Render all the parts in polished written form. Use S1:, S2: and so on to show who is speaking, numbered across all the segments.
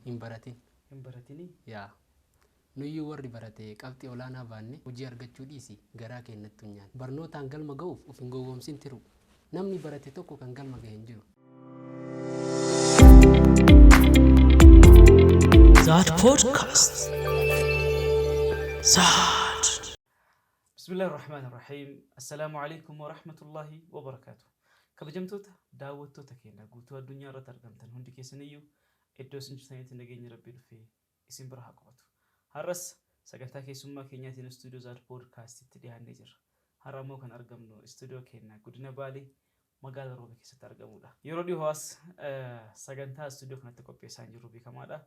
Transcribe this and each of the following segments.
S1: Hin baratin.
S2: Hin baratinii?
S1: Yaa. Nuyyuu warri barate qabxii olaanaa baanne hojii argachuu dhiisi garaa keenyattu hin nyaanne. Barnootaan galma ga'uuf of hin gowwoomsin tiru. Namni barate tokko kan galma gahe hin jiru.
S3: Zaad Podcast. Zaad.
S2: Bismillaahi Rahmaani Rahiim. Assalaamu alaikum wa rahmatullahi wa barakaatu. Kabajamtoota daawwattoota keenya guutuu addunyaa irratti argamtan hundi keessaniyyuu iddoo isin jirtanitti nageenyi Rabbii dhufee isin bira haa qubatu. Har'as sagantaa keessummaa keenyaatiin istuudiyoo Zaad Poodkaastitti dhiyaannee jirra. Har'a immoo kan argamnu istuudiyoo keenya godina Baalee magaalaa Roobe keessatti argamudha. Yeroo dhihoo as sagantaa istuudiyoo kanatti qopheessaa hin jirru beekamaadha.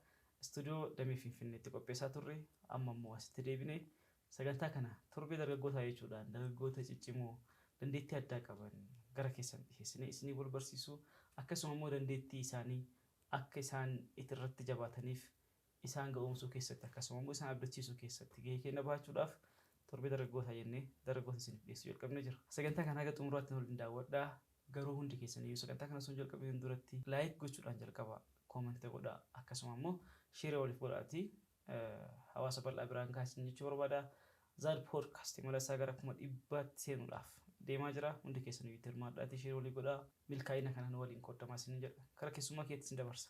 S2: Istuudiyoo damee Finfinneetti qopheessaa turre, amma immoo asitti deebinee sagantaa kana torbee dargaggootaa jechuudhaan dargaggoota ciccimoo dandeettii addaa qaban gara keessan dhiheessinee isinii wal barsiisuu, akkasuma immoo dandeettii isaanii akka isaan irratti jabaataniif isaan ga'oomsuu keessatti, akkasuma immoo isaan abdachiisuu keessatti gahee keenya bahachuudhaaf torbee dargaggootaa jennee dargaggoota isiniif dhiyeessuu jalqabnee jira. Sagantaa kana haga xumuraatti waliin daawwadhaa. Garuu hundi keessaniyyuu sagantaa kana osoo hin jalqabiin duratti like gochuudhaan jalqabaa, comment godhaa, akkasuma immoo share waliif godhaatii hawaasa bal'aa biraan gaasin jechuu barbaada. Zaad Podcast imala isaa gara 100,000tti seenuudhaaf deemaa jira. Hundi keessaniyyuu itti hirmaadhaatii share walii godhaa. Milkaa'ina kana nu waliin qoodamaa isiniin jedha. Kara keessummaa keetti isin dabarsa.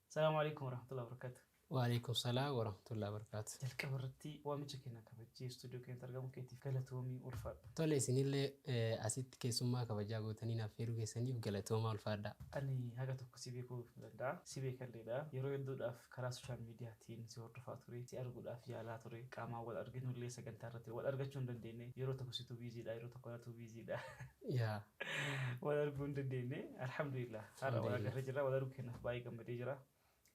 S2: Salaamu alaikum warahmatullahi wabarakatuh.
S1: Waalaikum salaam warahmatullahi wabarakatuh.
S2: Jalqaba irratti waamicha keenya kabajjee istuudiyoo keenyatti argamuu keetiif galatoomii, ulfaadhu.
S1: Tole, isinillee asitti keessummaa kabajaa gootanii naaf affeeruu keessaniif galatoomaa, ulfaadhaa.
S2: Ani haga tokko si beekuu danda'a. Si beekalleedha. Yeroo hedduudhaaf karaa social mediatiin si hordofaa ture. Si arguudhaaf yaalaa ture. Qaamaan wal arginullee sagantaa irratti wal argachuu hin dandeenye. Yeroo tokko situ busy dha. Yeroo tokko anatu busy dha. Wal arguu hin dandeenye. Alhamdulillah. Har'a wal agarree jirra. Wal arguu keenyaaf baay'ee gammadee jira.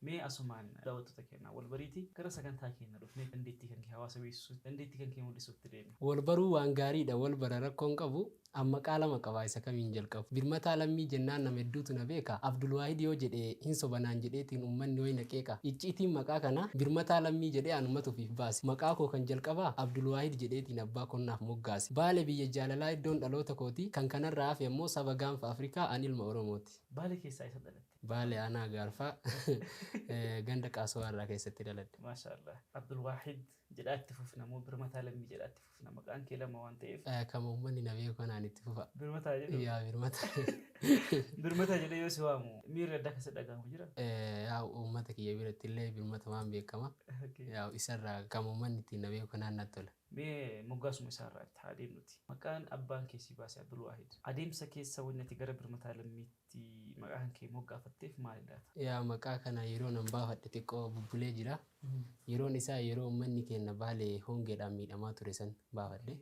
S2: Mee asumaan daawwattoota keenya wal bariiti gara sagantaa keenya dhufnee dandeettii kan kee hawaasa beeksisuutti, dandeettii kan kee mul'isuutti deemna.
S1: Wal baruu waan gaariidha, wal bara rakkoon qabu, an maqaa lama qaba, isa kamiin jalqabu? Birmataa Lammii jennaan nama hedduutu na beeka, Abdulwaahid yoo jedhe hin soba naan jedheetiin ummanni way na qeeqa. Icciitiin maqaa kanaa Birmataa Lammii jedhee anumatu ofiif baase. Maqaa koo kan jalqabaa Abdulwaahid jedheetiin abbaa konnaaf moggaase. Baale biyya jaalalaa iddoon dhaloota kooti, kan kanarraa hafe ammoo saba gaanfa Afrikaa, an ilma Oromooti.
S2: Baale keessaa eessa dhalatte?
S1: Baale aanaa Gaarfaa ganda Qaasowaa irraa keessatti dhaladhe.
S2: Maasha Allah. Abdulwaahid jedhaa itti fufna moo Birmataa Lammii jedhaa itti fufna? Maqaan kee lama waan ta'eef.
S1: Kama uummanni na beeku kanaan itti fufa.
S2: Birmataa jedhu?
S1: Yaa, Birmataa.
S2: Birmataa jedhee yoo si waamu miirri addaa keessa dhaga'amu jira?
S1: Yaa, uummata kiyya biratti illee Birmatumaan beekama. Yaa, isarraa kama uummanni ittiin na beeku kanaan natti tola.
S2: Mee moggaasuma isaarraa itti haa deemnuti. Maqaan abbaan kee si baase Abdulwaahid. Adeemsa keessa wanni ati gara Birmataa Lammiitti maqaa kan kee moggaafatteef maali laata?
S1: Yaa, maqaa kana yeroo nan baafadhe xiqqoo bubbulee jira. Yeroon isaa yeroo uummanni keenya Baalee hongeedhaan miidhamaa ture san baafadhe.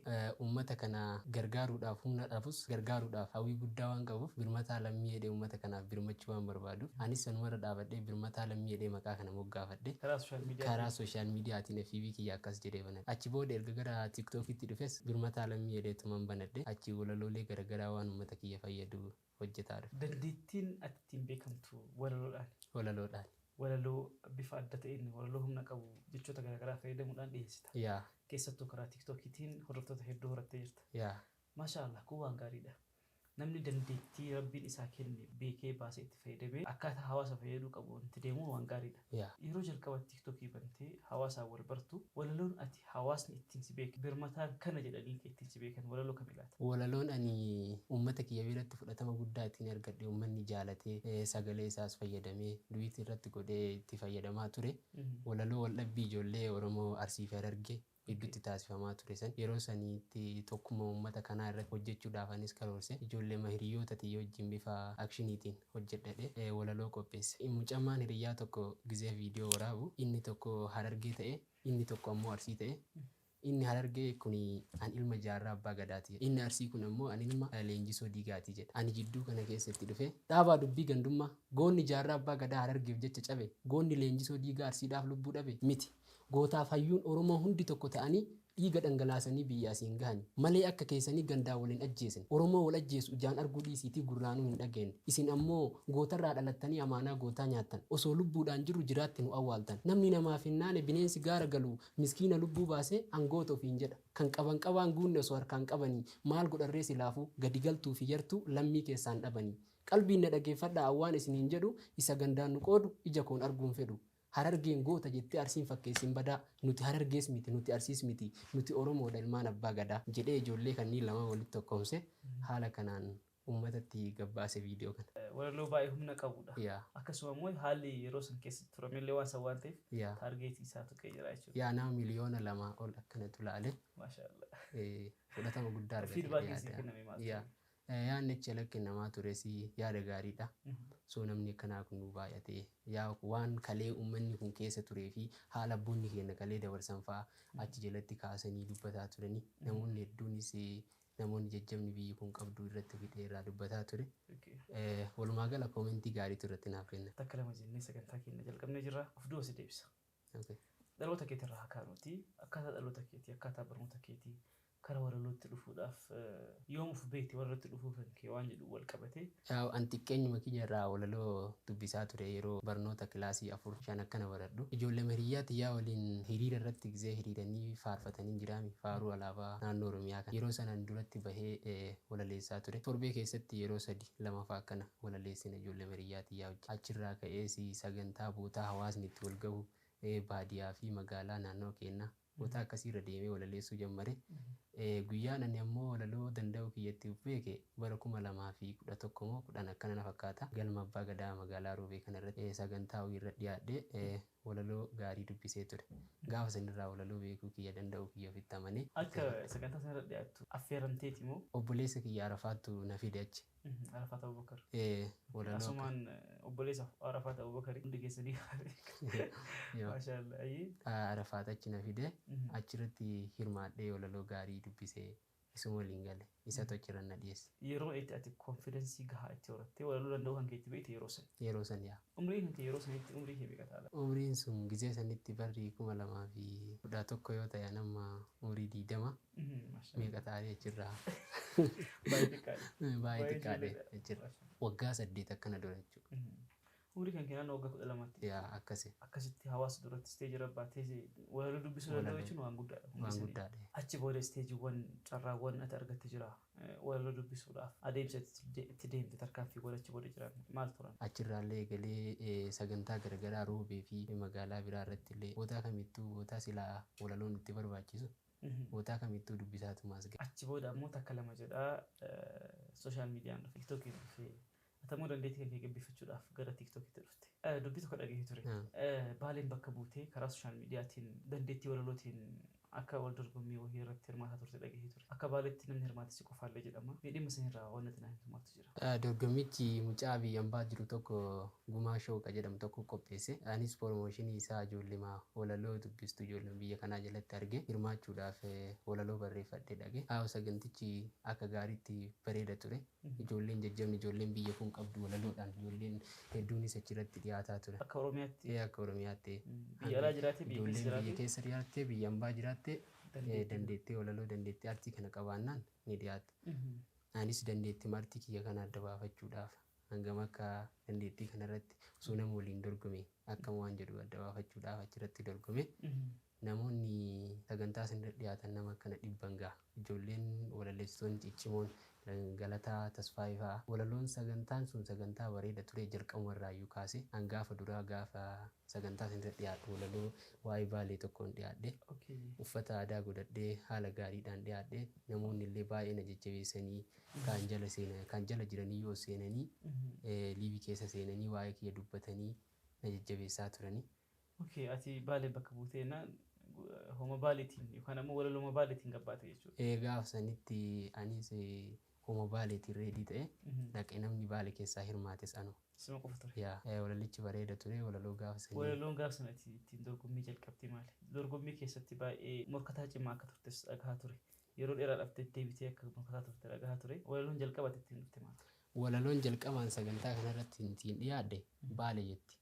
S1: Uummata kana gargaaruudhaaf humna dhabus, gargaaruudhaaf hawwii guddaa waan qabuuf, Birmataa Lammii jedhee uummata kanaaf birmachuu waan barbaaduuf, anis sanumarra dhaabadhee Birmataa Lammii jedhee maqaa kana moggaafadhe.
S2: Karaa social
S1: Karaa
S2: mediatiin.
S1: Social mediatiin FB kiyya akkas jedhee banadhe. Achi booda erga gara TikTokitti dhufes Birmataa Lammii jedheetuman banadhe. Achi walaloolee garagaraa waan uummata kiyya fayyadu hojjetaa dhufe.
S2: Dandeettiin ati ittiin beekamtu walaloodhaan.
S1: Walaloodhaan.
S2: Walaloo bifa adda ta'een, walaloo humna qabu jechoota garaagaraa fayyadamuudhaan dhiyeessita. Keessattuu karaa TikTokiitiin hordoftoota hedduu horattee jirta. Maasha Allah, kun waan gaariidha. Namni dandeettii Rabbiin isaa kenne beekee baasee itti fayyadamee akkaataa hawaasa fayyaduu qabuun itti deemuun waan gaariidha. Yeroo jalqaba TikTokii bantee hawaasaan wal bartu, walaloon ati hawaasni ittiin si beeke, Birmataan kana jedhanii ittiin si beekan walaloo kami laata?
S1: Walaloon ani uummata kiyya biratti fudhatama guddaa ittiin argadhe, uummanni jaalatee sagalee isaas fayyadamee duet irratti godhee itti fayyadamaa ture, walaloo waldhabbii ijoollee Oromoo Arsii fi Harargee gidduutti taasifamaa ture san. Yeroo saniitti tokkummaa uummata kanaa irratti hojjechuudhaaf anis karoorse, ijoollee hiriyoota tiyya wajjin bifa actioniitiin hojjedhadhe walaloo qopheesse. Mucammaan hiriyyaa tokko gizee viidiyoo waraabu inni tokko Harargee ta'e, inni tokko ammoo Arsii ta'e. Inni Harargee kun "An ilma Jaarraa Abbaa Gadaati" jedha. Inni Arsii kun ammoo "An ilma Leenjisoo Diigaati" jedha. Ani jidduu kana keessa itti dhufee, "Dhaabaa dubbii gandummaa! Goonni Jaarraa Abbaa Gadaa Harargeef jecha cabe, goonni Leenjisoo Diigaa Arsiidhaaf lubbuu dhabe miti. Gootaaf hayyuun Oromoo hundi tokko ta'anii dhiiga dhangalaasanii biyya asiin gahani malee akka keessanii gandaan wal hin ajjeesne. Oromoo wal ajjeesu ijaan arguu dhiisiitii gurraanuu hin dhageenne. Isin ammoo gootarraa dhalattanii amaanaa gootaa nyaattan. Osoo lubbuudhaan jirru jiraatti nu awwaaltan. Namni namaaf hin naane bineensi gaara galu miskiina lubbuu baasee an goota ofiin jedha. Kan qaban qabaan guunne osoo harkaan qabanii maal godharree silaafuu gadi galtuu fi yartuu lammii keessaan dhabanii. Qalbiin na dhageeffadhaa awwaan isiniin jedhu, isa gandaan nu qoodu ija koon arguun fedhu. Harargeen goota jettee Arsiin fakkeessin badaa, nuti Harargees miti, nuti Arsiis miti, nuti Oromoodha ilmaan abbaa gadaa jedhee ijoollee kanneen lamaan walitti tokkoomse haala kanaan uummatatti gabbaase viidiyoo kana.
S2: Walaloo baay'ee humna qabudha.
S1: Yaa.
S2: Akkasuma immoo haalli yeroo san keessa turamillee waan san waan ta'eef
S1: Yaa.
S2: targeetii isaa tuqee jira jechuudha.
S1: Yaa, nama 2 miliyoona ol akkanatu ilaale.
S2: Maashaallah.
S1: Fudhatama guddaa argate.
S2: Feedbackiin sii
S1: yaada.
S2: kenname maal
S1: Yaa.
S2: ture?
S1: Yaadni achi ala kennamaa tures yaada gaariidha. So namni akkanaa kun nu baay'ate, yaa waan kalee uummanni kun keessa turee fi haala abboonni keenya kalee dabarsan fa'aa achi jalatti kaasanii dubbataa turani. Namoonni hedduunis namoonni jajjabni biyyi kun qabdu irratti fixee irraa dubbataa ture. Walumaa gala commentii gaariitu irratti naaf kenna.
S2: Takka lama jennee sagantaa keenya jalqabnee jirra. Of duuba si deebisa.
S1: Okay.
S2: Dhaloota keetirraa haa kaanuti. Akkaataa dhaloota keetii, akkaataa barnoota keetii karaa walalootti dhufuudhaaf yoom of beekte, walalootti dhufuu kan kee waan jedhu wal qabate.
S1: An xiqqeenyuma kiyya irraa walaloo dubbisaa ture. Yeroo barnoota kilaasii afur shan akkana baradhu, ijoollee hiriyyaa tiyyaa waliin hiriira irratti gizee hiriiranii faarfatanii jiraami faaruu alaabaa naannoo Oromiyaa kana yeroo sanaan duratti bahee walaleessaa ture. Torbee keessatti yeroo sadi lama fa'aa akkana walaleessina ijoollee hiriyyaa tiyyaa wajjin. Achirraa ka'ees sagantaa bootaa hawaasni itti wal gahu baadiyaa fi magaalaa naannoo keenyaa boota akkasiirra deemee walaleessuu ጀመረ. Guyyaan ani ammoo walaloo danda'uu kiyyatti beeke bara 2011 moo 10 akkana na fakkaata. Galma Abbaa Gadaa magaalaa Roobee kanarratti sagantaa ho'iirra dhiyaadhee walaloo gaarii dubbisee ture. Gaafa sanirraa walaloo beekuu kiyya danda'uu kiyya ofitti amanee.
S2: Akka sagantaa sanarra dhiyaattu affeeramteeti moo?
S1: Obboleessa kiyya Arafaattu na fide achi.
S2: Arafaat Abubakar.
S1: Walaloo.
S2: Asumaan obboleessa Arafaat Abubakar hundi keessanii. Maashaallah.
S1: Arafaat achi na fide, achirratti hirmaadhee walaloo gaarii dubbisee isuma waliin gale, isatu achirra na dhiyeesse.
S2: Yeroo itti ati confidenceii gahaa itti horattee walaloo danda'uu kan keetti beekte yeroo san.
S1: Yeroo san, yaa.
S2: Umriin kan kee yeroo sanitti umrii kee meeqa ta'a?
S1: Umriin sun gizee sanitti barri 2011 yoo ta'e nama umrii 20 meeqa ta'anii achirraa.
S2: Baay'ee xiqqaadha.
S1: Baay'ee xiqqaadha achirra. Waggaa 8 akkana dura jechuudha.
S2: Umrii kan kee naannoo waggaa 12tti.
S1: Yaa, akkasi.
S2: Akkasitti hawaasa duratti isteejii irra baatee walaloo dubbisuu danda'u jechuun waan guddaadha.
S1: Waan guddaadha.
S2: Achi booda isteejiiwwan carraawwan ati argatte jira. Walaloo dubbisuudhaaf adeemsa itti deemte, tarkaanfiiwwan achi booda jiran maal turan?
S1: Achirraallee eegalee sagantaa garaagaraa Roobee fi magaalaa biraa irratti illee bootaa kamittuu, bootaa silaa walaloon itti barbaachisu, bootaa kamittuu dubbisaatumaas gahe.
S2: Achi booda ammoo takka lama jedhaa social mediaan dhufe, TikTokiin dhufe. Atammoo dandeettii kan kee gabbifachuudhaaf gara TikTokitti dhufte. Dubbii tokko dhagahee ture. Baaleen bakka buutee karaa social mediaatiin dandeettii walalootiin akka wal dorgommii wayii irratti hirmaataa turte dhagahee ture. Akka Baaleetti namni hirmaate si qofaallee jedhama. Dhimma sanirraa waan natti naa himtu maaltu jira?
S1: Dorgommichi mucaa biyyan baa jiru tokko Gumaa Shooqa jedhamu tokko qopheesse. Anis promotionii isaa ijoollemaa walaloo dubbistu ijoolleen biyya kanaa jalatti arge hirmaachuudhaaf walaloo barreeffadhee dhage. Haa, sagantichi akka gaariitti bareeda ture. Ijoolleen jajjabni, ijoolleen biyya kun qabdu walaloodhaan ijoolleen hedduunis achirratti dhiyaataa ture.
S2: Akka Oromiyaatti.
S1: Akka Oromiyaatti.
S2: Biyya alaa jiraate, biyya keessa
S1: Ijoolleen biyya
S2: jiraate.
S1: keessa jiraatte, biyya ambaa jiraatte dandeettii walaloo, dandeettii aartii kana qabaannaan ni dhiyaata. Anis dandeettii aartii kiyya kana adda baafachuudhaaf hangam akka dandeettii kanarratti osoo nama waliin dorgome akkam waan jedhu adda baafachuudhaaf achirratti dorgome. Namoonni sagantaa sanarra dhiyaatan nama akkana dhibban gaha. Ijoolleen walaleessitoonni ciccimoon Galataa Tasfaayee fa'aa. Walaloon sagantaan sun sagantaa bareeda ture. Jalqabuma irraayyuu kaase hangaafa duraa gaafa sagantaa sanarra dhiyaadhu walaloo waa'ee Baalee tokkoon dhiyaadhe. Uffata aadaa godhadhee haala gaariidhaan dhiyaadhe. Namoonni illee baay'ee na jajjabeessanii kaan jala seenan, kan jala jiranii yoo seenanii liveii keessa seenanii waa'ee kiyya dubbatanii na jajjabeessaa turanii.
S2: Okay, ati Baalee bakka buutee na homa Baaleetiin yookaan ammoo walaloo Baaleetiin gabbaate jechuudha.
S1: Gaafa sanitti anis homa Baaleetiin ready ta'e dhaqee, namni Baalee keessaa hirmaates anu.
S2: Sima qofa ture.
S1: Yaa, walalichi bareeda ture, walaloo gaafa sanii.
S2: Walaloon gaafa sana ittiin dorgommii jalqabde maali? Dorgommii keessatti baay'ee morkataa cimaa akka turtes dhagahaa ture. Yeroo dheeraadhaaf deddeebitee akka morkataa turte dhagahaa ture. Walaloon jalqabate ittiin dhufte maal ture?
S1: Walaloon jalqabaan sagantaa kanarratti ittiin dhiyaadhe Baale jetti.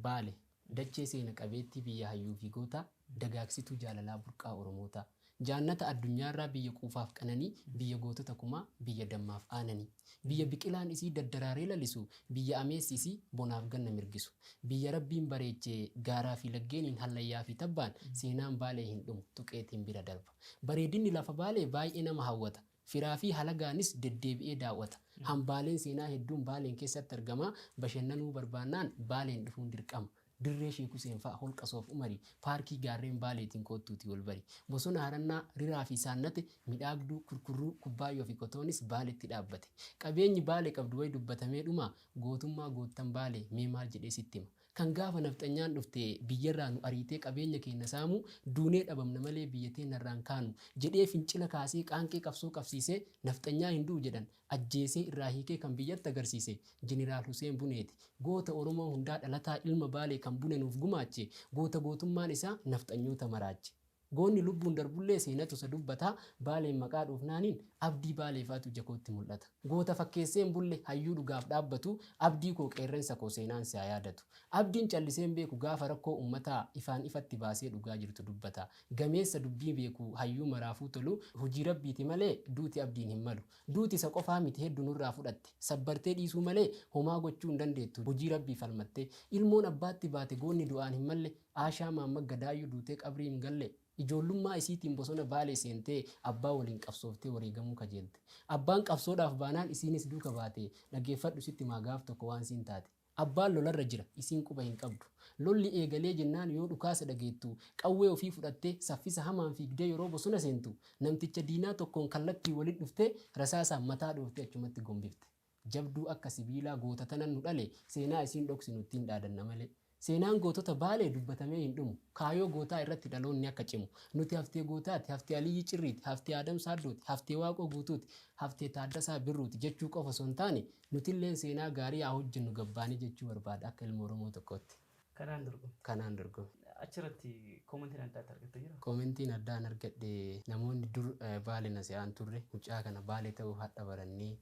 S1: Baale dachee seena qabeettii, biyya hayyuu fi gootaa, dagaagsituu jaalalaa, burqaa Oromootaa. Jaannata addunyaarraa, biyya quufaaf qananii, biyya gootota kumaa, biyya dammaaf aananii. Biyya biqilaan isii daddaraaree lalisu, biyya ameessi isii bonaaf ganna mirgisu. Biyya Rabbiin bareechee gaaraa fi laggeeniin, hallayyaa fi tabbaan, seenaan Baalee hin dhumu, tuqeetiin bira darba. Bareedinni lafa Baalee baay'ee nama hawwata. Firaa fi halagaanis deddeebi'ee daawwata. Hambaaleen seenaa hedduun Baaleen keessatti argama. Bashannanuu barbaannaan Baaleen dhufuun dirqama. Dirree Sheek Huseen fa'a, Holqa Soof Umari, paarkii gaarreen Baaleetiin koottuutii wal bari. Bosona Harannaa, Riraa fi Saannate, Midhaagduu, Kurkurruu, Kubbaayyoo fi Kotoonis Baaletti dhaabbate. Qabeenyi Baale qabdu way dubbatamee dhumaa? Gootummaa goottan Baalee mee maal jedhee sitti hima? Kan gaafa nafxanyaan dhufte biyyarraa nu ariitee qabeenya keenna saamu, duunee dhabamna malee biyya teennarraa hin kaanu jedhee fincila kaasee qaanqee qabsoo qabsiisee nafxanyaa hin du'u jedhan ajjeesee irraa hiikee kan biyyatti agarsiise Jeneraal Huseen Buneeti. Goota Oromoo hundaa dhalataa ilma Baalee kan buna nuuf gumaache, goota gootummaan isaa nafxanyoota maraache. Goonni lubbuun darbullee seenatu isa dubbata, Baaleen maqaa dhoofnaaniin Abdii Baaleefaatu ija kootti mul'ata. Goota fakkeessee hin bulle hayyuu dhugaaf dhaabbatu, Abdii koo qeerrensa koo seenaan si haa yaadatu. Abdiin callisee hin beeku gaafa rakkoo ummataa ifaan ifatti baasee dhugaa jirtu dubbata. Gameessa dubbii beeku hayyuu maraafuu tolu, hojii Rabbiiti malee duuti Abdiin hin malu. Duuti isa qofaa miti heddu nurraa fudhatte, sabbartee dhiisuu malee homaa gochuu hin dandeettu hojii Rabbii falmattee. Ilmoon abbaatti baate goonni du'aan hin malle, Aashaa Maammad Gadaayyuu duutee qabrii hin galle. Ijoollummaa isiitiin bosona Baalee seentee abbaa waliin qabsooftee wareegamuu kajeelte. Abbaan qabsoodhaaf baanaan isiinis duuka baate. Dhageeffadhu sitti himaa gaaf tokko waan siin taate. Abbaan lolarra jira, isiin quba hin qabdu. Lolli eegalee jennaan yoo dhukaasa dhageettu qawwee ofii fudhattee saffisa hamaan fiigdee yeroo bosona seentu namticha diinaa tokkoon kallattiin walitti dhuftee rasaasaan mataa dhooftee achumatti gombifte. Jabduu akka sibiilaa goota tanan nu dhale seenaa isiin dhoksinu ittiin dhaadanna malee. Seenaan gootota Baalee dubbatamee hin dhumu. Kaayoo gootaa irratti dhaloonni akka cimu. Nuti haftee gootaati, haftee Aliyyii Cirriiti, haftee Aadam Saaddooti, haftee Waaqoo Guutuuti, haftee Taaddasaa Birruuti jechuu qofa osoo hin taane nutilleen seenaa gaarii haa hojjennu gabbaanee jechuu barbaada akka ilma Oromoo tokkootti.
S2: Kanaan dorgomte.
S1: Kanaan dorgome.
S2: Achirratti koomentiin addaa ati argatte jiraa?
S1: Koomentiin addaa an argadhe namoonni dur Baale na se'aan turre mucaa kana Baale ta'uu hadha barannee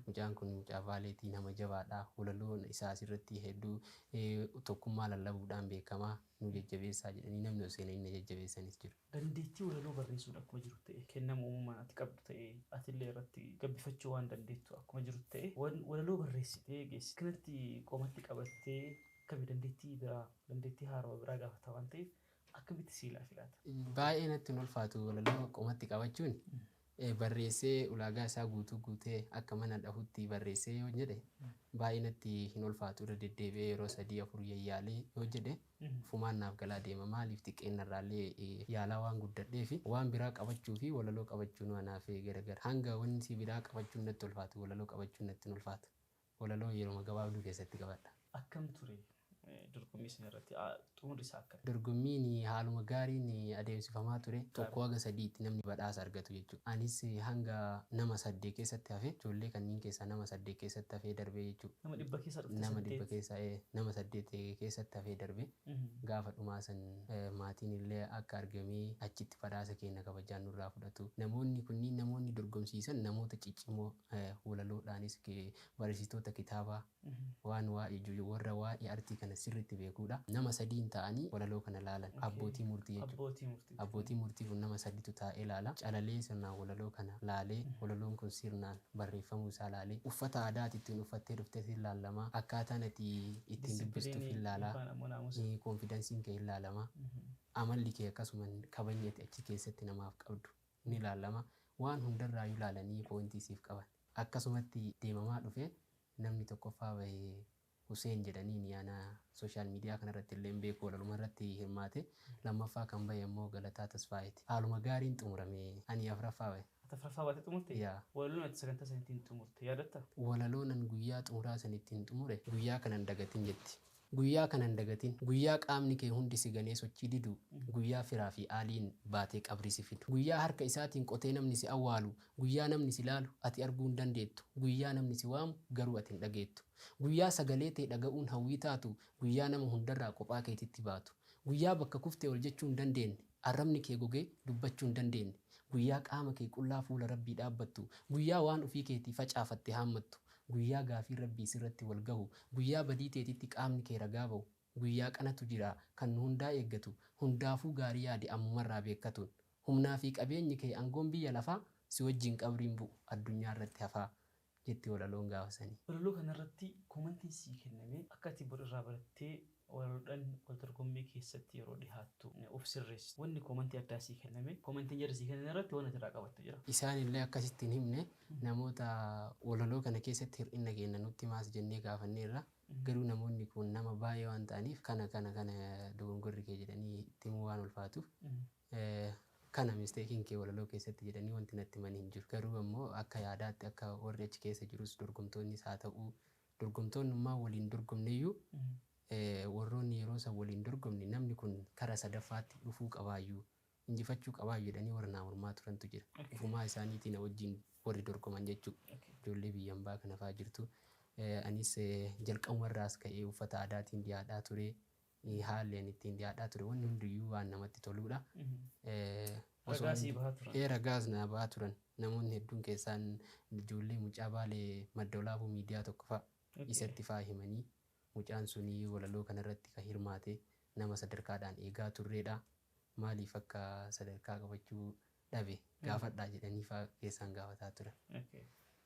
S1: mucaan kun mucaa Baaleeti nama jabaadha walaloon isaa asirratti hedduu tokkummaa lallabuudhaan beekama nu jajjabeessaa jedhanii namni ol seenanii na jajjabeessanis jiru.
S2: Dandeettii walaloo barreessuun akkuma jiru ta'e kennama uumamaan ati qabdu ta'ee atillee irratti gabbifachuu waan dandeettu akkuma jiru ta'e walaloo barreessitee geessite kanatti qomatti qabattee akkami dandeettii biraa dandeettii haarawa biraa gaafata waan ta'eef akkamitti sii laafe laata?
S1: Baay'ee natti hin ulfaatu walaloo qomatti qabachuun. Barreessee ulaagaa isaa guutuu guutee akka mana dhahutti barreessee yoo jedhe baay'ee natti hin ulfaatu irra deddeebi'ee yeroo 3 4 yayyaalee yoo jedhe ofumaan naaf galaa deema maaliif xiqqeennarraallee yaalaa waan guddadheefi waan biraa qabachuu fi walaloo qabachuun anaaf gargar hanga wanti biraa qabachuun natti ulfaatu walaloo qabachuun natti hin ulfaatu. Walaloo yeroma gabaabduu keessatti qabadha.
S2: Akkam ture dorgommii sana irratti xumurri isaa akkami?
S1: Dorgommiin haaluma gaariin adeemsifamaa ture. Tokko haga sadiitti namni badhaasa argatu jechuudha. Anis hanga nama saddeet keessatti hafe. Ijoollee kanneen keessaa nama saddeet keessatti hafee darbee jechuudha.
S2: Nama dhibba keessaa dhufte
S1: Nama dhibba
S2: saddeet.
S1: keessaa nama saddeet keessatti hafee darbe. Gaafa dhumaa san maatiin illee akka argamee achitti badhaasa keenya kabajaan nurraa fudhatu. Namoonni kunniin namoonni dorgomsiisan namoota ciccimoo walaloodhaanis barreessitoota kitaabaa waan waa'ee warra waa'ee artii kana sirriitti beekuudha. Nama sadiin ta'anii walaloo kana laalan. Abbootii murtii jechuudha.
S2: Abbootii murtii.
S1: Abbootii murtii kun nama saditu taa'ee laala. Calalee sirnaan walaloo kana laalee walaloon kun sirnaan barreeffamuu isaa laalee uffata aadaa ati ittiin uffattee dhuftes hin laalama. Akkaataan ati ittiin dubbistuuf hin laala.
S2: Yookaan ammoo naamusa.
S1: Koonfidansiin kee hin laalama. Amalli kee akkasuma kabajni ati achi keessatti namaaf qabdu ni laalama. Waan hundarraayyuu laalanii poointii siif qaban. Akkasumatti deemamaa dhufe namni tokkoffaa bahe Huseen jedhaniin ana social media kanarratti illee hin beeku walaluma irratti hirmaate. Lammaffaa kan bahe immoo Galataa Tasfaayeeti. Haaluma gaariin xumurame. Ani afraffaa bahe.
S2: Ati afraffaa baatee xumurte?
S1: Yaa.
S2: Walaloon ati sagantaa san ittiin xumurte yaadatta?
S1: Walaloon an guyyaa xumuraa san ittiin xumure guyyaa kana hin dagatin jetti. Guyyaa kana hin dagatin. Guyyaa qaamni kee hundi si ganee sochii didu, guyyaa firaa fi aaliin baatee qabrii si fidu. Guyyaa harka isaatiin qotee namni si awwaalu, guyyaa namni si laalu ati arguu hin dandeettu, guyyaa namni si waamu garuu ati hin dhageettu. Guyyaa sagalee tee dhaga'uun hawwii taatu, guyyaa nama hundarraa qophaa keetitti baatu. Guyyaa bakka kuftee ol jechuu hin dandeenne, arrabni kee gogee dubbachuu hin dandeenne. Guyyaa qaama kee qullaa fuula Rabbii dhaabbattu, guyyaa waan ufii keetii facaafatte haammattu. Guyyaa gaafiin Rabbii sirratti wal gahu, guyyaa badii teetitti qaamni kee ragaa bahu, guyyaa qanatu jira kan nu hundaa eeggatu, hundaafuu gaarii yaadi ammumarraa beekkatuun. Humnaa fi qabeenyi kee angoon biyya lafaa, si wajjiin qabriin bu'u addunyaa irratti hafaa. Jetti walaloon gaafa sanii.
S2: Walaloo kanarratti komantiin sii kenname akka ati bor irraa barattee walaloodhan wal dorgommii keessatti. keessatti yeroo dhihaattu of sirreessitu wanni koomantii addaa sii kenname koomantiin jara sii kennan irratti waan ati irraa qabattu jira.
S1: Isaan illee akkasitti hin himne. Namoota walaloo kana keessatti hir'ina keenya nutti maas jennee gaafanneerra. Garuu namoonni kun nama baay'ee waan ta'aniif kana kana kana dogongorri kee jedhanii itti himuu waan ulfaatuuf kana misteekiin kee walaloo keessatti jedhanii wanti natti himan hin jiru. Garuu ammoo akka yaadaatti akka warri achi keessa jirus dorgomtoonnis haa ta'u dorgomtoonnummaa waliin dorgomneyyuu warroonni yeroo san waliin dorgomne namni kun kara sadaffaatti dhufuu qabaayyuu injifachuu qabaayyuu jedhanii warra naa mormaa turantu jira. Ufumaa isaaniitiin na wajjin warri dorgoman jechuudha. Ijoollee biyya ambaa kana fa'aa jirtu. Anis jalqabumarraas ka'ee uffata aadaatiin dhiyaadhaa ture. Haalli ani ittiin dhiyaadhaa ture wanni hundiyyuu waan namatti toludha. Osoo
S2: Ragaa sii bahaa turan.
S1: Ragaas na bahaa turan. Namoonni hedduun keessaan ijoollee mucaa Baalee Madda Olaaboo miidiyaa tokko fa'a isatti fa'aa himanii mucaan sunii walaloo kanarratti kan hirmaate nama sadarkaadhaan eegaa turredha. Maaliif akka sadarkaa qabachuu dhabe gaafadhaa jedhanii fa'aa keessaan gaafataa turan.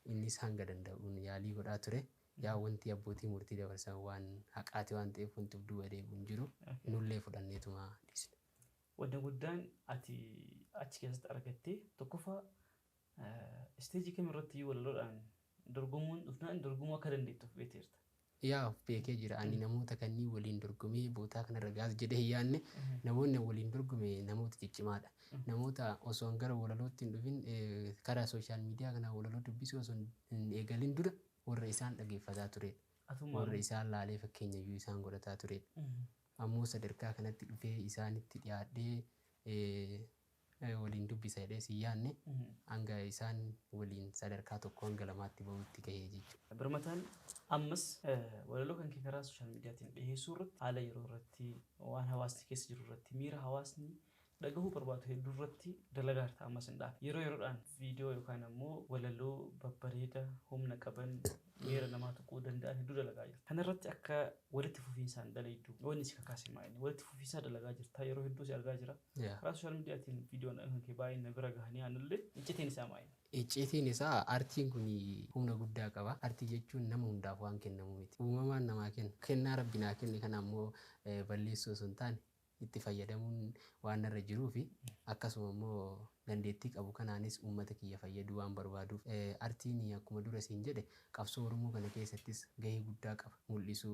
S1: Innis hanga danda'uun yaalii godhaa ture. Yaa wanti abbootii murtii dabarsan waan haqaati waan ta'eef wanti of duuba deebi'u hin jiru. Nullee fudhanneetuma dhiisne.
S2: Wanti guddaan ati achi keessatti argatte tokkoffaa isteejii kamirratti walaloodhaan dorgomuun dhufnaan dorgomuu akka dandeettuuf beekteerta.
S1: Yaa of beekee jira. Ani namoota kanneen waliin dorgomee bootaa kanarra gaas jedhee hin yaadne. Namoonni waliin dorgome namoota ciccimaadha. Namoota osoo gara walalootti hin dhufin karaa sooshaal miidiyaa kanaa walaloo dubbisuu osoo hin eegalin dura warra isaan dhageeffataa turedha. Warra isaan laalee fakkeenya iyyuu isaan godhataa turedha. Ammoo sadarkaa kanatti dhufee isaanitti dhiyaadhee waliin dubbisa jedhee si yaadne hanga isaan waliin sadarkaa tokko hanga lamaatti bahutti gahee jechuudha.
S2: Birmataan ammas walaloo kan kee karaa sooshaal miidiyaatiin dhiyeessuu irratti haala yeroo irratti waan hawaasni keessa jiru irratti miira hawaasni dhagahuu barbaadu hedduu irratti dalagaa jirta ammas hin dhaabe. Yeroo yeroodhaan viidiyoo yookaan ammoo walaloo babbareeda humna qaban miira namaa tuquu danda'an hedduu dalagaa jirta. Kana irratti akka walitti fufiinsaan dalaydu wanni si kakaase maali? Walitti fufiinsaa dalagaa jirta yeroo hedduu si argaa jira. Karaa sooshaal miidiyaatiin viidiyoon kan kee baay'een na bira gahanii aanullee iccitiin isaa maali?
S1: Icciitiin isaa artiin kun humna guddaa qaba. Artii jechuun nama hundaaf waan kennamu miti. Uumamaan namaa kenna. Kennaa rabbi naa kenne kana ammoo balleessuu osoo hin taane itti fayyadamuun waan irra jiruu fi akkasuma immoo dandeettii qabu kanaanis uummata kiyya fayyaduu waan barbaaduuf artiin akkuma dura siin jedhe qabsoo Oromoo kana keessattis gahee guddaa qaba. Mul'isuu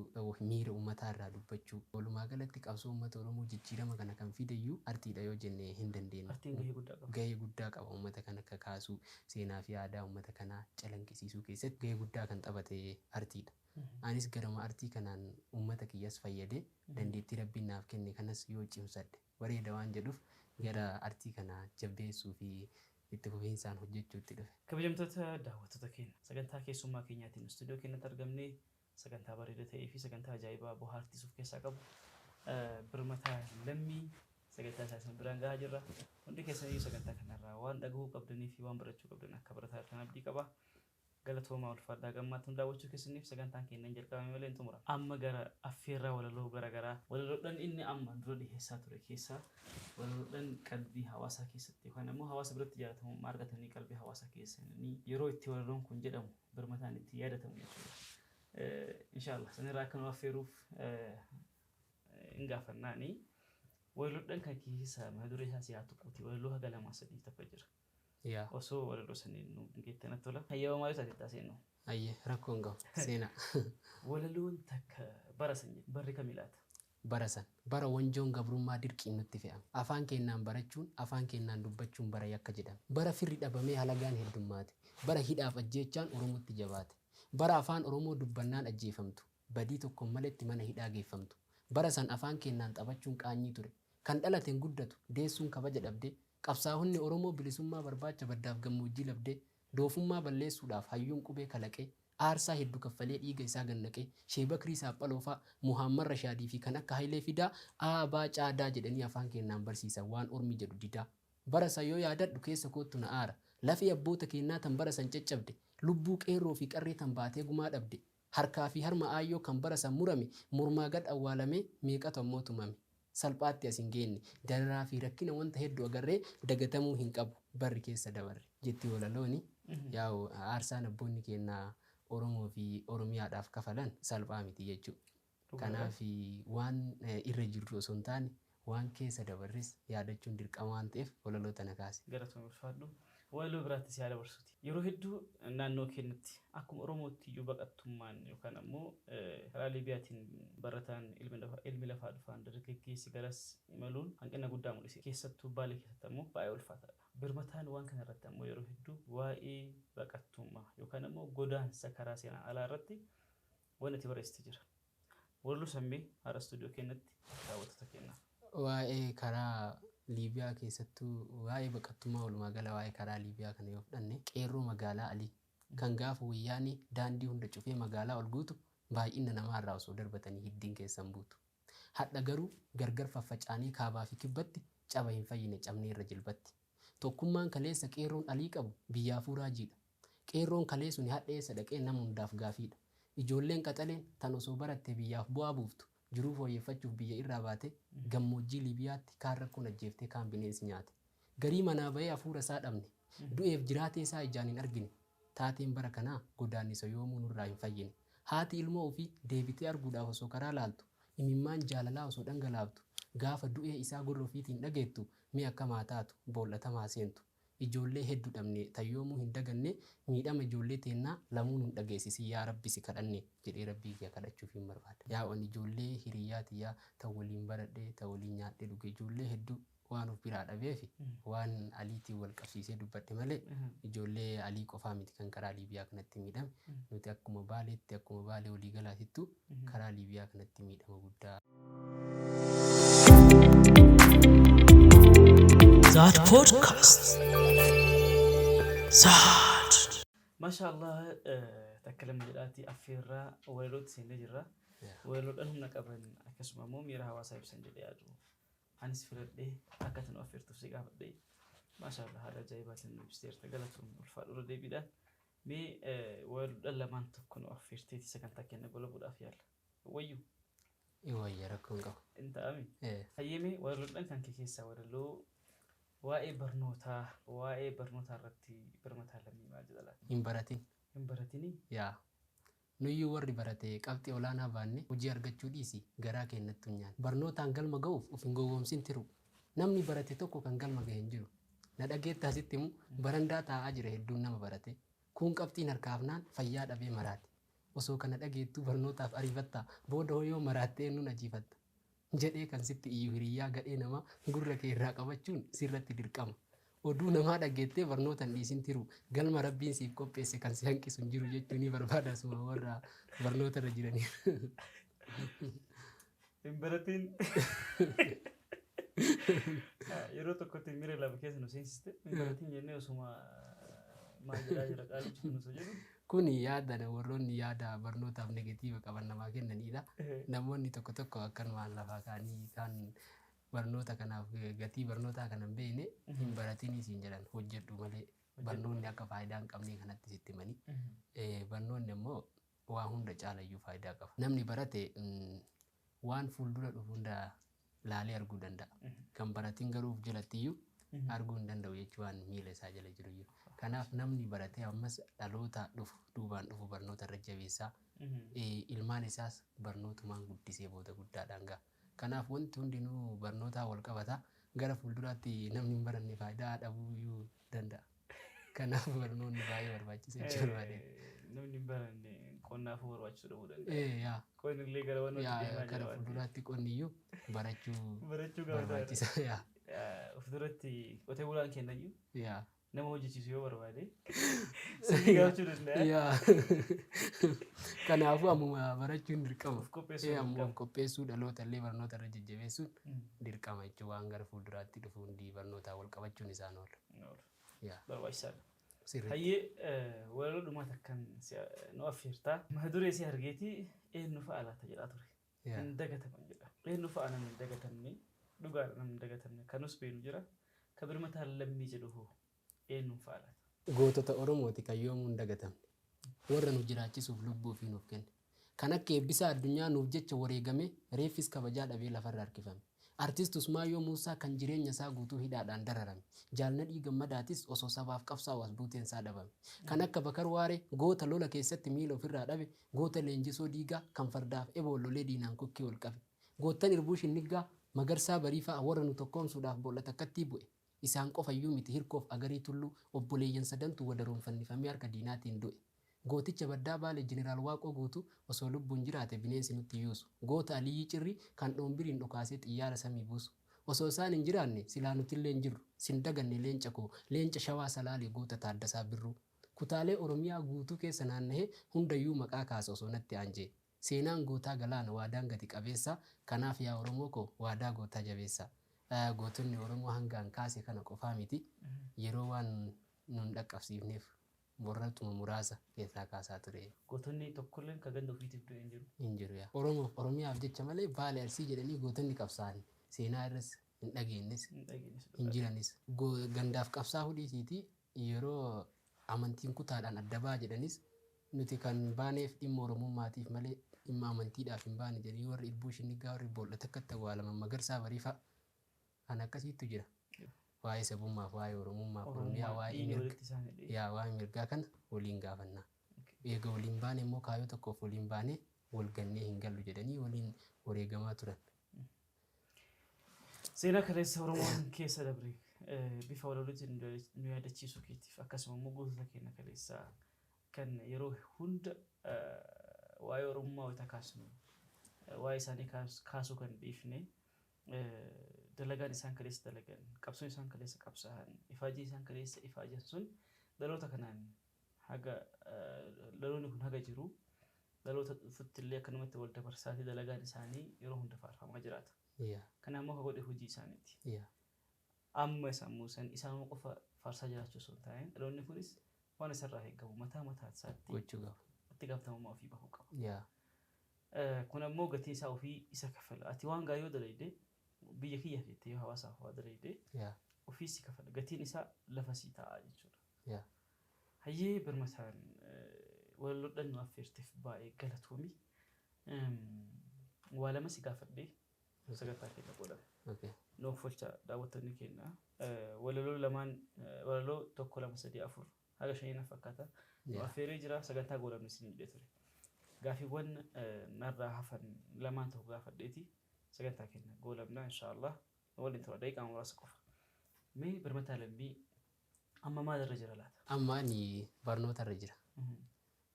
S1: miira uummataa irraa dubbachuu. Walumaa galatti qabsoo uummata Oromoo jijjiirama kana kan fideyyuu artiidha yoo jenne hin dandeenyu.
S2: Artiin gahee guddaa qaba.
S1: Gahee guddaa qaba uummata kana kakaasuu seenaa fi aadaa uummata kanaa calanqisiisuu keessatti gahee guddaa kan taphate artiidha. Anis garuma artii kanaan uummata kiyyas fayyadee dandeettii rabbiin naaf kenne kanas yoo cimsadhe bareeda waan jedhuuf gara artii kana jabeessuu fi itti fufiinsaan hojjechuutti dhufe.
S2: Kabajamtoota daawwattoota keenya sagantaa keessummaa keenyaatiin istuudiyoo keenyatti argamnee sagantaa bareeda ta'ee fi sagantaa ajaa'ibaa bohaartiisuuf keessaa qabu Birmataa Lammii sagantaa isaa isin biraan gahaa jirra. Hundi keessaniyyuu sagantaa kanarraa waan dhagahuu qabdanii fi waan barachuu qabdan akka barataa jirtan abdii qaba. Galatoomaa ulfaadhaa gammaatti daawwachuu keessaniif sagantaan keenya hin jalqabame malee hin xumura. Amma gara affeerraa walaloo garaagaraa walaloodhaan inni amma dura dhiheessaa ture keessaa walaloodhaan qalbii hawaasaa keessatti yookaan ammoo hawaasa biratti jaalatamummaa argatanii qalbii hawaasaa keessanii yeroo itti walaloon kun jedhamu birmataan itti yaadatamu jechuudha. Inshaallah sanirraa akka nu affeeruuf hin gaafannaani. Walaloodhaan kan keessaa mata duree isaa siyaa tuquuti walaloo haga lamaa sadii tokko jira. Osoo walaloo saniin nu geette natti tola. Hayyama maaliif taate taasisnu?
S1: Ayyee rakkoo hin qabu. Seenaa.
S2: Walaloon takka bara san jedhu barri kamii laata?
S1: Bara san bara wanjoon gabrummaa dirqiin nutti fe'ame. Afaan keenyaan barachuun afaan keenyaan dubbachuun bara yakka jedhame. Bara firri dhabamee halagaan heddummaate. Bara hidhaaf ajjeechaan Oromootti jabaate. Bara afaan Oromoo dubbannaan ajjeefamtu. Badii tokkoon maletti mana hidhaa geeffamtu. Bara san afaan keenyaan taphachuun qaanyii ture. Kan dhalateen guddatu deessuun kabaja dhabdee qabsaa'onni Oromoo bilisummaa barbaacha baddaaf gammoojjii labdee doofummaa balleessuudhaaf hayyuun qubee kalaqee aarsaa hedduu kaffalee dhiiga isaa gannaqee Sheebakrii Saaphaloo fa'a Muhammad Rashaadii fi kan akka Hayilee Fidaa Aabaa Caadaa jedhanii afaan keenyaan barsiisan waan ormi jedhu didaa. Bara san yoo yaadadhu keessa koottu na aara. Lafee abboota keenyaa tan bara san caccabde lubbuu qeerroo fi qarree tan baatee gumaa dhabde harkaa fi harma aayyoo kan bara san murame mormaa gad awwaalamee meeqatu ammoo tumame. Salphaatti as hin geenne dararaa fi rakkina wanta hedduu agarree dagatamuu hin qabu barri keessa dabarre jetti walalooni. Yaa'u aarsaan abboonni keenyaa Oromoo fi Oromiyaadhaaf kafalan salphaa miti jechuudha. Kanaaf waan irra jirru osoo hin taane waan keessa dabarres yaadachuun dirqama waan ta'eef walaloo tana kaase.
S2: Galatoomi, ulfaadhu. Walaloo biraatti si haa dabarsuuti. Yeroo hedduu naannoo keenyatti akkuma Oromootti iyyuu baqattummaan yookaan ammoo karaa Liibiyaatiin barataan ilmi lafaa dhufaan dargaggeessi garas imaluun hanqina guddaa mul'ise. Keessattuu Baalee keessatti ammoo baay'ee ulfaataadha. Birmataan waan kana irratti ammoo yeroo hedduu waa'ee baqattummaa yookaan ammoo godaansa karaa seeraan alaa irratti waan itti barreessite jira. Walaloo sammee har'a istuudiyoo keenyatti daawwattoota keenyaaf.
S1: Waa'ee karaa Liibiyaa keessattuu, waa'ee baqattummaa walumaa gala, waa'ee karaa Liibiyaa kana yoo fudhanne, qeerroo magaalaa Alii kan gaafa wayyaanii daandii hunda cufee magaalaa ol guutu baay'ina namaarraa osoo darbatanii hiddiin keessan buutu. Hadha garuu gargar faffaca'anii kaabaa fi kibbatti caba hin fayyine cabnee irra jilbatti. Tokkummaan kaleessa qeerroon Alii qabu biyyaafuu raajiidha. Qeerroon kalee suni hadha eessa dhaqee nama hundaaf gaafiidha. Ijoolleen qaxaleen tan osoo barattee biyyaaf bu'aa buuftu jiruu fooyyeffachuuf biyya irraa baate gammoojjii Liibiyaatti kaan rakkoon ajjeeftee, kaan bineensi nyaate. Garii manaa bahee hafuura isaa dhabne. Du'eef jiraatee isaa ijaan hin argine. Taateen bara kanaa godaannisa yoomuu nurraa hin fayyine. Haati ilmoo ofii deebitee arguudhaaf osoo karaa laaltu, imimmaan jaalalaa osoo dhangalaaftu, gaafa du'ee isaa gurra ofiitiin dhageettu mee akkamaa taatu bool'atamaa seentu. Ijoollee heddu dhabne tan yoomuu hin daganne, miidhama ijoollee teennaa lamuu nun dhageessisin yaa Rabbi si kadhanne jedhee Rabbii kiyya kadhachuuf hin barbaada. Yaa ani ijoollee hiriyyaa tiyyaa tan waliin baradhe, tan waliin nyaadhee dhuge, ijoollee hedduu waan of biraa dhabeefi waan Aliitiin wal qabsiisee dubbadhe malee ijoollee Alii qofaa miti kan karaa Liibiyaa kanatti miidhame. Nuti akkuma Baaleetti, akkuma Baalee waliigalaatittu karaa Liibiyaa kanatti miidhama guddaa.
S3: Zaad Podcast. Zaad.
S2: Masha Allah, takka lama jedhaati affeerraa walalootti seennee jirra. Walaloodhaan humna qaban akkasuma immoo miira hawaasaa ibsan jedhee yaadu. Anis filadhee akka ati nu affeertuuf si gaafadhee. Masha Allah, haala ajaa'ibaatiin nu ibsiteerta, galatoomii, ulfaadhu irra deebiidhaan. Mee walaloodhaan lamaan tokko nu affeerteeti sagantaa keenya golabuudhaaf yaalla. Wayyuu.
S1: Wayya, rakkoon qabu.
S2: Hin ta'ami. Hayyee, walaloodhaan kan kee keessaa walaloo waa'ee barnootaa irratti Birmataa Lammii maal jedha laata?
S1: Hin baratin.
S2: Hin baratinii?
S1: Yaa. Nuyyuu warri barate qabxii olaanaa baanne hojii argachuu dhiisi garaa keenyatti hin nyaanne. Barnootaan galma ga'uuf of hin gowwoomsin tiru. Namni barate tokko kan galma gahe hin jiru. Na dhageettaa, sitti himu, barandaa taa'aa jira hedduun nama barate. Kun qabxiin harkaafnaan fayyaa dhabee maraate. Osoo kana dhageettuu barnootaaf ariifattaa, booda hoo yoo maraattee eenyuun ajiifatta? Jedhee kan sitti iyyu hiriyyaa gadhee namaa gurra kee irraa qabachuun sirratti dirqama. Oduu namaa dhageettee barnoota hin dhiisin tiru, galma Rabbiin siif qopheesse kan si hanqisu hin jiru jechuu ni barbaada asuma warra barnoota irra jiranii.
S2: Hin baratiin. Yeroo tokkotti miira lama keessa nu seensiste. Hin baratiin jennee osuma maal jedhaa jira qaalichi kun osoo jedhu.
S1: Kun yaada warroonni yaada barnootaaf negative qaban namaa kennanidha. Namoonni tokko tokko akkanumaan lafaa ka'anii kan barnoota kanaaf gatii barnootaa kana hin beekne hin baratinii siin jedhan, hojjedhu malee barnoonni akka faayidaa hin qabne kanatti sitti himanii. Barnoonni immoo waa hunda caalayyuu faayidaa qaba. Namni barate waan fuuldura dhufu hunda laalee arguu danda'a. Kan baratin garuu of jalatti iyyuu arguu hin danda'u jechuu, waan miila isaa jala jiru iyyuu. Kanaaf namni baratee ammas dhaloota dhufu duubaan dhufu barnoota irra jabeessaa, ilmaan isaas barnootumaan guddisee booda guddaadhaan gaha. Kanaaf wanti hundinuu barnootaan wal qabata. Gara fuulduraatti namni hin baranne faayidaa dhabuu iyyuu danda'a. Kanaaf barnoonni baay'ee barbaachisa jechuu barbaade.
S2: Namni hin baranne qonnaafuu barbaachisuu dhabuu danda'a.
S1: Yaa.
S2: Qonni illee gara waan
S1: Yaa,
S2: deemaa
S1: gara
S2: jira waan ta'eef.
S1: fuulduraatti qonni iyyuu barachuu
S2: Barachuu gaafata.
S1: barbaachisa. Yaa.
S2: Of duratti qotee bulaan kennayyuu nama hojjechiisu yoo barbaade sanyii gaafachuu danda'a.
S1: Yaa. Kanaafuu ammuma barachuun dirqama.
S2: Of qopheessuun
S1: Ammuma
S2: dirqama.
S1: of qopheessuu, dhaloota illee barnoota irra jajjabeessuun dirqama jechuun waan gara fuulduraatti dhufu hundi barnootaan wal qabachuun isaan oola. Yaa.
S2: Barbaachisaadha.
S1: Sirriitti.
S2: Hayyee, walaloo dhumaa takkan nu affeertaa. Mata duree si argeetii eenyu fa'a laata jedhaa ture.
S1: Yaa.
S2: Hin dagataman jedha. Eenyu fa'a namni hin dagatamne, dhugaadha namni hin dagatamne kanus beenu jira. Ka Birmataan Lammii jedhu hoo eenyuun fa'a laata?
S1: Gootota Oromooti kan yoomuu hin dagatamne. Warra nu jiraachisuuf lubbuu ofii nuuf kenne. Kan akka Eebbisaa Addunyaa nuuf jecha wareegame, reeffis kabajaa dhabee lafarra harkifame. Artist Usmaayyoo Muusaa kan jireenya isaa guutuu hidhaadhaan dararame. Jaal Nadhii Gammadaatis osoo sabaaf qabsaa'u as buuteen isaa dhabame. Kan akka Bakar Waaree goota lola keessatti miila ofirraa dhabe, goota Leenjisoo Diigaa kan fardaaf eboon lolee diinaan kokkee ol qabe. Goottan Irbuu Shinniggaa, Magarsaa Barii fa'a warra nu tokkoomsuudhaaf boolla takkattii bu'e. Isaan qofayyuu miti Hirkoof Agarii Tulluu obboleeyyan sadantu wadaroon fannifamee harka diinaatiin du'e. Gooticha Baddaa Baalee Jeneraal Waaqoo Guutuu osoo lubbuun jiraate bineensi nutti yuusu. Goota Aliyyii Cirrii kan dhoombiriin dhukaasee xiyyaara samii buusu. Osoo isaan hin jiraanne silaa nutillee hin jirru. Sin daganne leenca koo, leenca Shawaa Salaalee goota Taaddasaa Birruu. Kutaalee Oromiyaa guutuu keessa naannahee hundayyuu maqaa kaasa osoo natti aanjee. Seenaan gootaa galaana waadaan gati qabeessa kanaaf yaa Oromoo koo waadaa gootaa jabeessaa. Gootonni Oromoo hanga an kaase kana qofaa miti yeroo waan nun dhaqqabsiifneef warratuma muraasa keessaa kaasaa ture.
S2: Gootonni tokkolleen ka ganda ofiitiif du'e hin jiru.
S1: Hin jiru yaa. Oromoof Oromiyaaf jecha malee Baale Arsii jedhanii gootonni qabsaa'an seenaa irras hin dhageennes
S2: Hin dhageenyes
S1: hin
S2: dhugaadha.
S1: jiranis. Gandaaf qabsaa'uu dhiisiitii yeroo amantiin kutaadhaan adda ba'a jedhanis nuti kan baaneef dhimma Oromummaatiif malee dhimma amantiidhaaf hin baane jedhanii warri Irbuu Shinniggaa warri boolla takkatti awwaalaman Magarsaa Bariifaa kan akkasiitu jira. Waa'ee sabummaaf, waa'ee Oromummaaf, Oromiyaa,
S2: Oromummaa
S1: waa'ee
S2: dhiigni
S1: mirga
S2: walitti isaan hidhee.
S1: yaa waa'ee mirgaa kana waliin gaafannaa. Eega waliin baane immoo kaayyoo tokkoof waliin baanee wal gannee hin gallu jedhanii waliin wareegamaa turan.
S2: Seenaa kaleessa Oromoon keessa dabre bifa walalootiin nu yaadachiisuu keetiif akkasuma immoo gootota keenya kaleessaa kan yeroo hunda waa'ee Oromummaa wayita kaasnu waa'ee isaanii kaasuu kan dhiifne dalagaan isaan kaleessa dalagan qabsoon isaan kaleessa qabsaa'an ifaajii isaan kaleessa ifaajan sun dhaloota kanaan haga dhaloonni kun haga jiru dhaloota dhufutti illee akkanumatti wal dabarsaatii dalagaan isaanii yeroo hunda faarfamaa jiraata. Kana immoo ka godhe hojii isaaniiti. Amma sammuu san isaanuma qofa faarsaa jiraachuu osoo hin taane dhaloonni kunis waan isarraa eegamu mataa mataa isaatti
S1: Gochuu qaba.
S2: itti gaafatamummaa ofii bahuu qaba.
S1: Yaa.
S2: Kun ammoo gatii isaa ofii isa kafala. Ati waan gaarii yoo dalayde biyya kiyyaaf jettee yoo hawaasaaf waa dalayde
S1: Yaa.
S2: ofii si kafala. Gatiin isaa lafa sii taa'a jechuudha.
S1: Yaa.
S2: Hayyee birmataan walaloodhaan nu affeerteef baay'ee galatoomi. Waa lama si gaafadhee sagantaa keenya godhame.
S1: Okay.
S2: Nuuf oolcha daawwattoonni keenya. Walaloo lamaan walaloo tokko lama sadii afur haga shanii na fakkaata. Nu affeeree jira sagantaa godhamne isin jedhee ture. Gaafiiwwan narraa hafan lamaan tokko gaafadheeti sagantaa keenya goolabna inshaallah. Nu waliin tura daqiiqaa muraasa qofa. Mee birmataa lammii amma maalirra jira laata?
S1: Amma ani barnoota irra jira.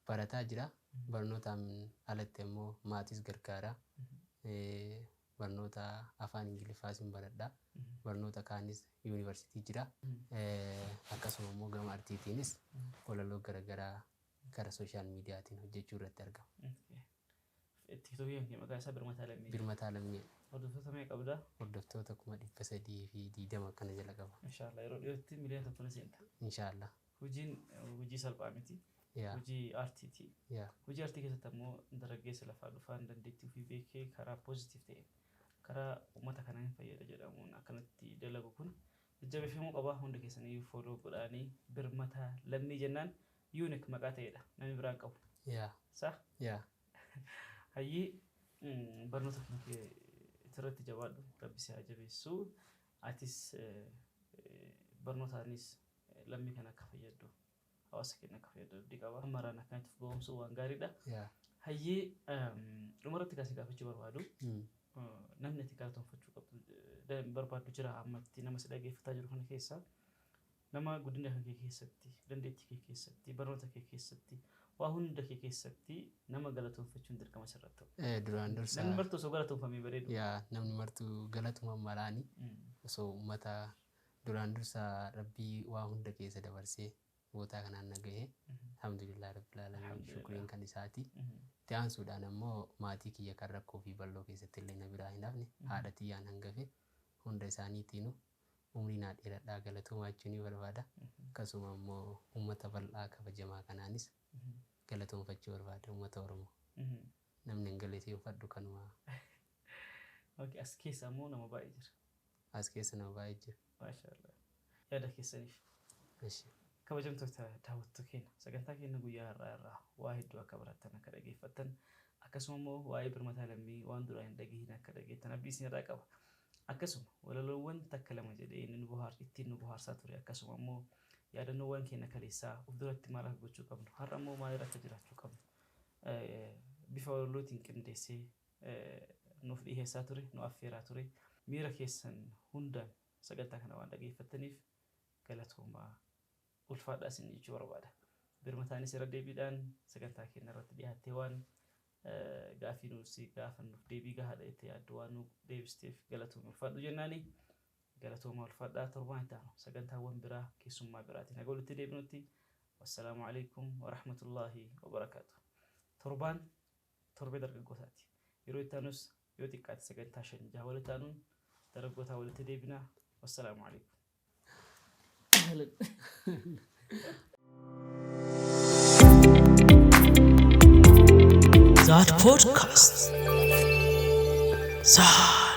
S1: Barataa jira. Barnootaan alatti immoo maatis gargaara. Barnoota afaan Ingiliffaas hin baradha. Barnoota kaanis yuunivarsiitii jira. Akkasuma immoo gama artiitiinis walaloo garaagaraa gara social mediaatiin hojjechuu irratti argama.
S2: TikTokiin kee maqaa isaa Birmataa Lammii.
S1: Birmataa Lammii.
S2: Hordoftoota meeqa qabdaa?
S1: Hordoftoota 320,000 akkana jala qaba.
S2: Inshaallah yeroo dhiyootti 1 miliyoona ni seenta.
S1: Inshaallah.
S2: Hojiin hojii salphaa miti.
S1: Yaa.
S2: Hojii aartiiti.
S1: Yaa.
S2: Hojii aartii keessatti ammoo dargaggeessa lafaa dhufaan dandeettii ofii beekee karaa positive ta'een karaa uummata kanaa hin fayyada jedhamuun akkanatti dalagu kun jajjabeeffamuu qaba. Hundi keessanii follow godhaanii Birmataa Lammii jennaan unique maqaa ta'edha. Namni biraan qabu.
S1: Yaa.
S2: Sa?
S1: Yaa.
S2: Hayyii barnoota kan kee irratti jabaadhu. Rabbi si haa jabeessu. Atis barnootaanis lammii kana akka fayyaddu hawaasa keenya akka fayyaddu abdii qaba. Maraan akkanatti of ga'oomsuu waan gaariidha.
S1: Yaa.
S2: Hayyee dhumarratti kan si gaafachuu barbaadu namni ati galatoonfachuu qabdu barbaaddu jira ammatti nama si dhageeffataa jiru kana keessa nama guddina kan kee keessatti dandeettii kee keessatti barnoota kee keessatti waa hunda kee keessatti nama galatoonfachuun dirqama sirratti ta'u.
S1: Duraan dursa
S2: Namni martuu osoo galatoonfamee bareedu.
S1: Yaa namni martuu galatuma maraani osoo uummata duraan dursa rabbii waa hunda keessa dabarsee gootaa kanaan na gahe alhamdulillah rabbil alamin shukriin kan isaati. Itti aansuudhaan ammoo maatii kiyya kan rakkoo fi bal'oo keessatti illee na biraa hin hafne haadha tiyyaan hangafe hunda isaaniitiinuu umrii naa dheeradhaa galatoomaa jechuu ni barbaada. Akkasuma immoo uummata bal'aa kabajamaa kanaanis galatoonfachuu barbaada uummata Oromoo. Namni hin galateeffadhu kanuma.
S2: Okay, as keessa ammoo nama baay'ee jira.
S1: As keessa nama baay'ee jira.
S2: Maashaallah. Yaada keessaniif.
S1: Eshi.
S2: Kabajamtoota daawwattoota keenya sagantaa keenya guyyaa har'aa irraa waa hedduu akka barattan akka dhageeffattan akkasuma immoo waa'ee birmataa lammii waan duraan hin dhagahin akka dhageettan abdii isin irraa qaba. Akkasuma walaloowwan takka lama jedhee inni nu ittiin nu bohaarsaa ture, akkasuma immoo yaadannoowwan keenya kaleessaa of duratti maal akka gochuu qabnu, har'a immoo maal akka jiraachuu qabnu bifa walalootiin qindeessee nuuf dhiheessaa ture, nu affeeraa ture. Miira keessan hundaan sagantaa kana waan dhageeffattaniif galatoomaa, ulfaadhaa isin jechuu barbaada. Birmataanis irra deebiidhaan sagantaa keenya irratti dhiyaattee waan gaafii nuuf si gaafannuuf deebii gahaadha jettee yaaddu waan nu deebisteef galatooma, ulfaadhu jennaani. Galatooma, ulfaadhaa. Torbaan itti aanu sagantaawwan biraa keessummaa biraatiin haga walitti deebinutti, wassalaamu alaikum warahmatullaahi wabarakaatu. Torbaan torbee dargaggootaati. Yeroo itti aanus yoo xiqqaate sagantaa shan jaha walitti aanuun dargaggootaa walitti deebinaa. Wassalaamu alaikum.
S3: That podcast. Zat.